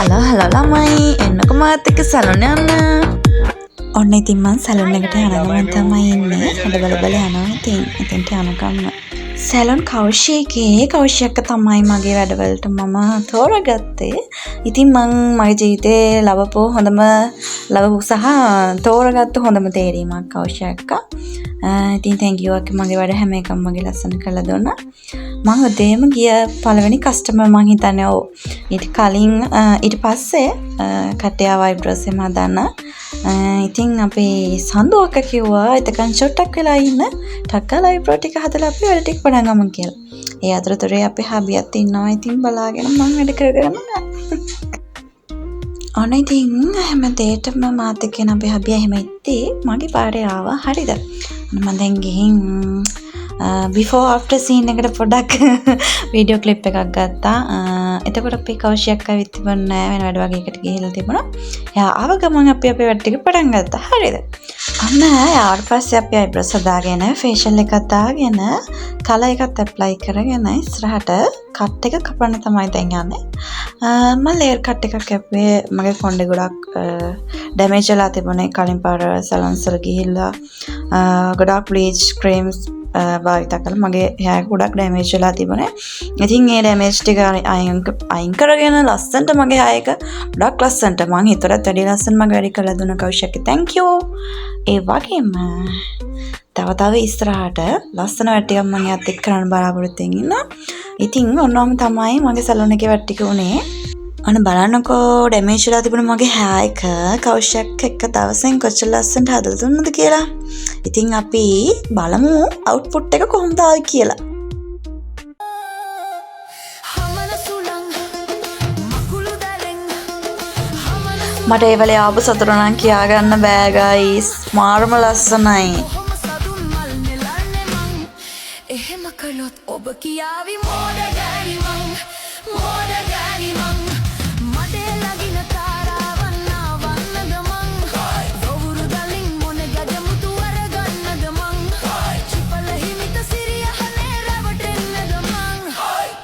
Hello hello ළමයි, එන්නකෝ මාත් එක්ක සැලොන් යන්න. ඔන්න ඉතින් මං සැලොන් එකට යන ගමන් තමයි ඉන්නේ. හොඳ බල බල යනවා ඉතින්. එතෙන්ට යනකම්ම. සැලොන් කෞෂි එකේ කෞෂි අක්ක තමයි මගේ වැඩවලට මම තෝරගත්තේ. ඉතින් මං මගේ ජීවිතේ ලබපු හොඳම ලබපු සහ තෝරගත්තු හොඳම තේරීමක් කෞෂි අක්කා. ඉතින් thank you අක්කේ, මගේ වැඩ හැම එකම මගේ ලස්සන කරලා දුන්නා. මං උදේම ගිය පළවෙනි කස්ටමර් මං හිතන්නේ. ඔව්. ඊට කලින් ඊට පස්සේ කට්ටිය ආවා අයිබ්‍රෝස් එහෙම හදන්න. ඉතින් අපේ සඳු අක්කා කිව්වා එතකන් චුට්ටක් වෙලා ඉන්න, ටක් ගාලා අයිබ්‍රෝ ටික හදලා අපි වැඩ ටික පටන් ගමු කියලා. ඒ අතරතුරේ අපේ හබියත් ඉන්නවා ඉතින් බලාගෙන මං වැඩ කරගෙන යනවා. ඔන්න ඉතින් හැම දෙයකටම මාත් එක්ක එන අපේ හබියා එහෙම ඉද්දි මගේ පාරේ ආවා, හරිද? ඔන්න මං දැන් ගිහින් බිෆෝ ආෆ්ටර් සීන් එකට පොඩ්ඩක් වීඩියෝ ක්ලිප් එකක් ගත්තා. එතකොට අපේ කෞෂි අක්කා ඇවිත් තිබුණේ නෑ, වෙන වැඩ වගේකට ගිහිල්ලා තිබුණා. එයා ආව ගමන් අපි අපේ වැඩ ටික පටන් ගත්තා. හරිද? ඔන්න ආවට පස්සේ අපි අයිබ්‍රෝස් හදාගෙන, ෆේෂල් එකක් දාගෙන, කලර් එකත් ඇප්ලයි කරගෙන ඉස්සරහට කට් එක කපන්න තමයි දැන් යන්නේ. මම ලේයර් කට් එකක් කැපුවේ. මගේ කොණ්ඩේ ගොඩක් ඩැමේජ් වෙලා තිබුණේ කලින් පාර සැලොන්ස් වල ගිහිල්ලා ගොඩාක් බ්ලීච් ක්‍රීම්ස් භාවිතා කරලා මගේ හෙයාර් එක ගොඩක් ඩැමේජ් වෙලා තිබුණේ. ඉතින් ඒ ඩැමේජ් ටික අයින් අයින් කරගෙන ලස්සනට මගේ හෙයාර් එක ගොඩක් ලස්සනට, මං හිතුවටත් වැඩිය ලස්සනට මගේ වැඩි කරලා දුන්න කෞෂි අක්කේ thank you. ඒ වගේම තව තව ඉස්සරහට ලස්සන වැඩ ටිකක් මං එයාත් එක්ක කරන්න බලාපොරොත්තු වෙමින් ඉන්නවා. ඉතින් ඔන්න ඔහොම තමයි මගේ සැලොන් එකේ වැඩ ටික වුණේ. ඔන්න බලන්නකෝ, ඩැමේජ් වෙලා තිබුණ මගේ හෙයාර් එක කෞෂි අක්ක එක දවසෙන් කොච්චර ලස්සනට හදලා දුන්නද කියලා. ඉතින් අපි බලමු අවුට්පුට් එක කොහොමද ආවේ කියලා. හමන සුළං මකුළු දැලෙන් හමන. මට ඒ වෙලේ ආපු සතුට නම් කියාගන්න බෑ ගයිස්. මාරම ලස්සනයි. කොහොම සදුන් මල් නෙලන්නේ මං? එහෙම කළොත් ඔබ කියාවි මෝඩ ගෑණි මං, මෝඩ ගෑණි මං. මඩේ ලගින තාරාවන් නාවන්නද මං? ගොවුරු දලින් මොන ගැජමුතු අරගන්නද මං? චිපල හිමිත සිරියහනේ රැවටෙන්නද මං?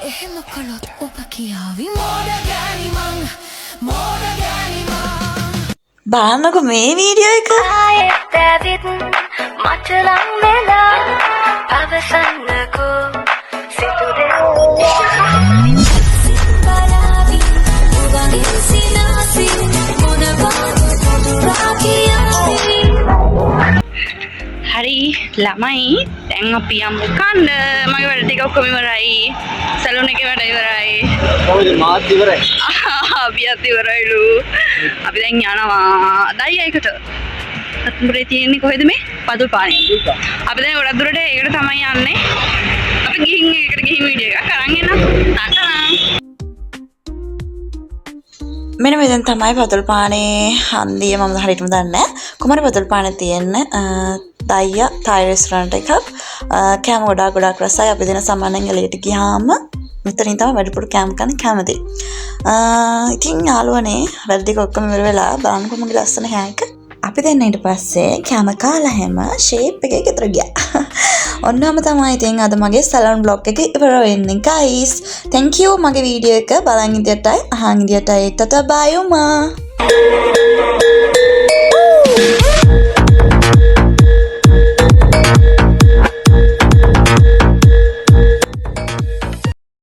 එහෙම කළොත් ඔබ කියාවි මෝඩ ගෑණි මං, මෝඩ ගෑණි මං. බලන්නකෝ මේ වීඩියෝ එක. ආයෙත් ඇවිත් මට ලං වෙලා පවසන්නකෝ සිතුදේ බලාවි උවඟින් සිනාසි මොනවාද පොදුරා කියාවි. හරි ළමයි, දැන් අපි යමු කන්න. මගේ වැඩ ටික ඔක්කොම ඉවරයි. සැලූන් එකේ වැඩ ඉවරයි. කොහොමද, මාත් ඉවරයි. අපි අත් ඉවරයිලු. අපි දැන් යනවා දයියා එකට. රත්නපුරේ තියෙන්නේ කොහෙද මේ? පතුල් පානේ. අපි දැන් ගොඩක් දුරට ඒකට තමයි යන්නේ. අපි ගිහින් ඒකට ගිහින් වීඩියෝ එකක් අරන් එන්න. ටටා. මෙන්න මෙතන තමයි පතුල් පානේ හන්දිය. මම හරියටම දන්නේ නැහැ. කොහමද පතුල් පානේ තියෙන්නේ දයියා තායි රෙස්ටෝරන්ට් එකක්. කෑම ගොඩාක් ගොඩාක් රසයි. අපි දෙන සාමාන්‍යයෙන් එළියට ගියාම මෙතනින් තමයි වැඩිපුර කෑම කන්න කැමති. ඉතින් යාළුවනේ, වැඩ ටික ඔක්කොම ඉවර වෙලා බලන්නකො මගේ ලස්සන හැම එක. අපි දෙන්න ඊට පස්සේ කෑම කාලා හැම ෂේප් එකේ ගෙදර ගියා. ඔන්නම තමයි ඉතින් අද මගේ සැලොන් ව්ලොග් එක ඉවර වෙන්නේ ගයිස්. Thank you මගේ වීඩියෝ එක බලන් හිටියටයි අහන් හිටියටයි. ටටා බයි උමා.